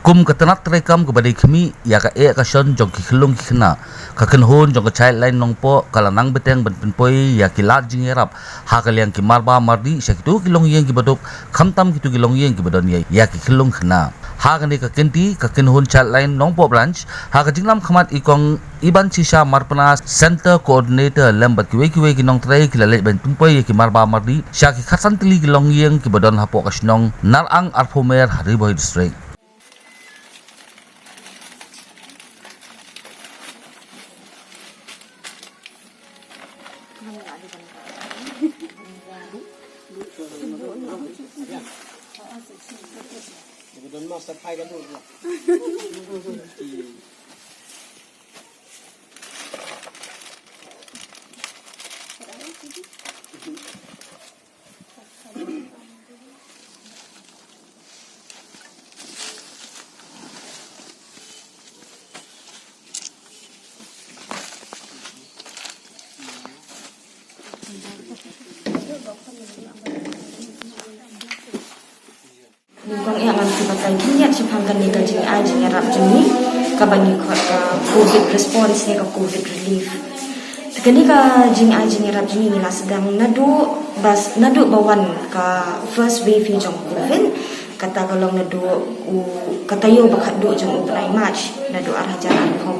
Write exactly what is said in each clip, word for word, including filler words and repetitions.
Kum ka tnat treikam kaba dei khmih ïa ka eh ka shon jong ki khyllung ki khynnah, ka kynhun jong ka Childline Nongpoh ka la nang bteng ban pynpoi ïa ki lad jingïarap ha ka liang ki marba mardi sha kito ki longïing kiba duk, khamtam kito ki longïing kiba don ïa, ïa ki khyllung khynnah. Ha kane ka kynti, ka kynhun Childline Nongpoh Branch, ha ka jinglam khmat i Kong Iban Shisha Marpna, Center Coordinator, lem bad kiwei kiwei ki nongtrei ki la leit ban pynpoi ïa ki marba mardi sha ki khatsan tylli ki longïing kiba don hapoh ka shnong Narang Arphew Mer ha Ri Bhoi District. Nyngkong eh ngan kyrpad khyndiat shaphang kane ka jingai jingïarap jong ngi kaba ngi khot ka covid response ne ka covid relief. Te kane ka jingai jingïarap jong ngi ngi la sdang naduh bas, naduh ba wan ka first wave hi jong covid, kata ka long naduh u, ka taïew ba khatduh jong u bnai March naduh ar hajar arphew.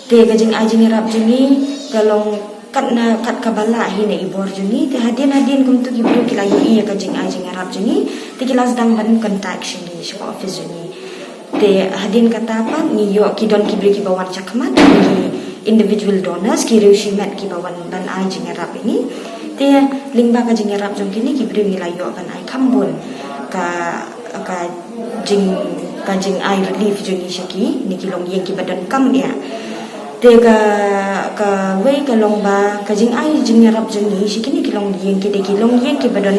Te ka jingai jingïarap jong ngi ka long kat na, kat kaba lah hi na i bor jong ngi. Te hadien hadien kumtu ki briew ki la ïohi ïa ka jingai jingïarap jong ngi, te ki la sdang ban contact sha ngi, sha ka office jong ngi. Te hadien kata pat ngi ïoh ki don ki briew kiba wan shakhmat, ki individual donors, ki riew shimet kiba wan ban ai jingïarap ïa ngi. Te lyngba ka jingïarap jong kine ki briew ngi la ïoh ban ai kham bun ka, ka jing, ka jingai relief jong ngi sha kine ki longïing kiba donkam ïa. Te ka, kawei ka long ba ka jingai jingïarap jong ngi sha kine ki longïing ki dei ki longïing kiba don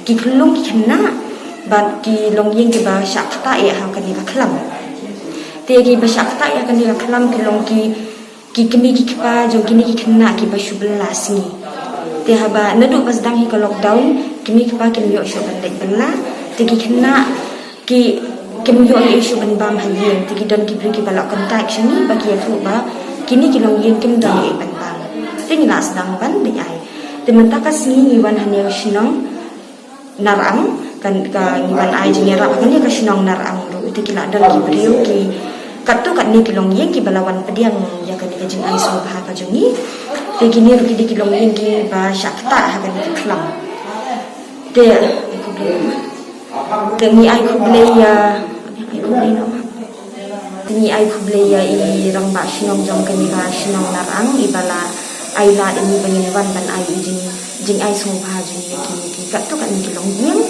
ki khyllung ki khynnah bad ki longïing kiba shah ktah ïa ha kane ka khlam. Te kiba shah ktah ïa ha kane ka khlam ki long ki ki kmie ki kpa jong kine ki khynnah kiba shu bylla sngi. Te haba naduh ba sdang hi ka lockdown, kmie kpa kim ïoh shuh ban leit bylla, te ki khynnah ki, kim ïoh ïa shuh ban bam ha ïing, te ki don ki briew kiba la contact sha ngi ba ki ïathuh ba kine ki longïing kim don ïa ban bam. Te ngi la sdang ban leit ai. Te mynta ka sngi ngi wan hangne ha shnong Narang, kan, ka ngi wan ai jingïarap kane ka shnong Narang ruh, te ki la don ki briew ki katto katne ki longïing kiba la wan pdiang ïa kane ka jingai sngewbha ka jong ngi. Te kine ruh ki dei ki longïing kiba shah ktah ha kane ka khlam. Te, te ngi ai khublei ïa, ai khublei noh. Te ngi ai khublei ïa i rangbah shnong jong kane ka shnong Narang, iba la ai lad ïa ngi ba ngin wan ban ai i jing, jingai sngewbha jong ngi ïa kine ki katto katne ki longïing.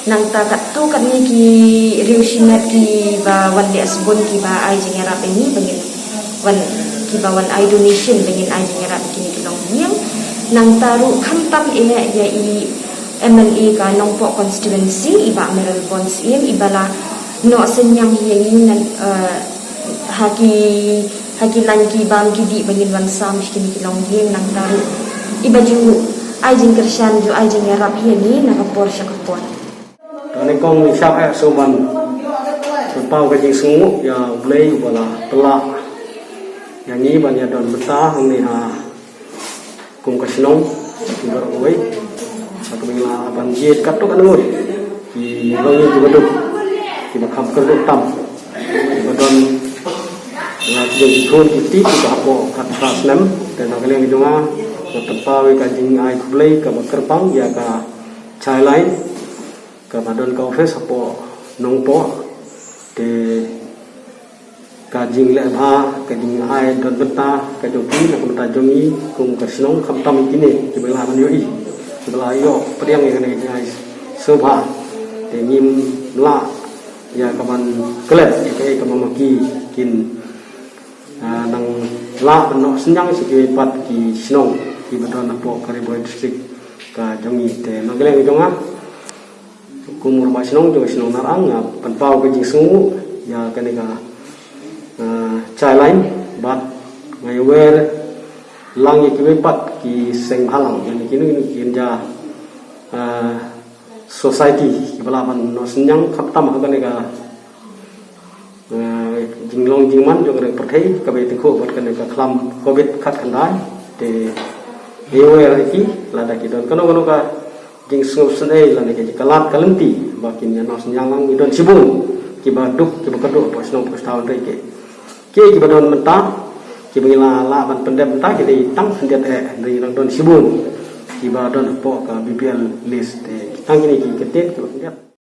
Nangta katto katne ki riew shimet kiba wan leh sbun kiba ai jingïarap ïa ngi ba ngin wan, kiba wan ai donation ba ngin ai jingïarap ïa kine ki longïing. Nangta ruh khamtam eh ïa i M L A ka Nongpoh constituency, i Bah Mayralborn Syiem, iba la noh synñiang ïa ngi na, eh, ha ki, ha ki lain ki bam ki dih ba ngin wan sam sha kine ki longïing, nangta ruh iba ju ai jingkyrshan, ju ai jingïarap ïa ngi na ka por sha ka por. Te nyngkong ngi shah eh sngewbha ban pynpaw ka jingsngewnguh ïa U Blei uba la pynlah ïa ngi ban ïadon bynta hangne ha kum ka shnong, ki baroh kawei. Sa ka bynta ban jied katto katne ngut ki longïing kiba duk, kiba kham kyrduh tam, kiba don la ki jingkhun ki kti kiba hapoh khatphra snem. Te na ka liang jong nga, nga pynpaw ïa ka jingai khublei kaba kyrpang ïa ka Childline kaba don ka office hapoh Nongpoh. Te ka jingleh bha, ka jingai don bynta ka jong ki na ka bynta jong ngi kum ka shnong, khamtam ïa kine kiba la ban ïohi, kiba la ïoh pdiang ïa kane ka jingai sngewbha. Te ngim lah ïa ka ban klet ïa kaei kaba ma ki kin, ah, nang lah ban noh synñiang sha kiwei pat ki shnong kiba don hapoh ka Ri Bhoi District ka jong ngi. Te na ka liang jong nga, kum u rangbah shnong jong ka shnong Narang, nga pynpaw ka jingsngewnguh ïa kane ka, ah, Childline, bad nga ïawer lang ïa kiwei pat ki seng bhalang, ïa kine, kine ki kynja, ah, society kiba lah ban noh synñiang khamtam ha kane ka jinglong jingman jong ka pyrthei kaba ïatyngkhuh bad kane ka khlam covid khatkhyndai. Te ïa wer ïa ki lada ki don kano kano ka jingsngewsynei lane ka jingkylla ka lynti ba kin ïa nos ñiang lang, ngi don shibun kiba duk kiba kyrduh hapoh shnong hapoh shnong, hynrei ki kiba don mynta kiba ngi la lah ban pyndep mynta ki dei tang khyndiat eh, hynrei ngi dang don shibun kiba don hapoh ka B P L list. Te tang kine ki kyntien kiba khyndiat.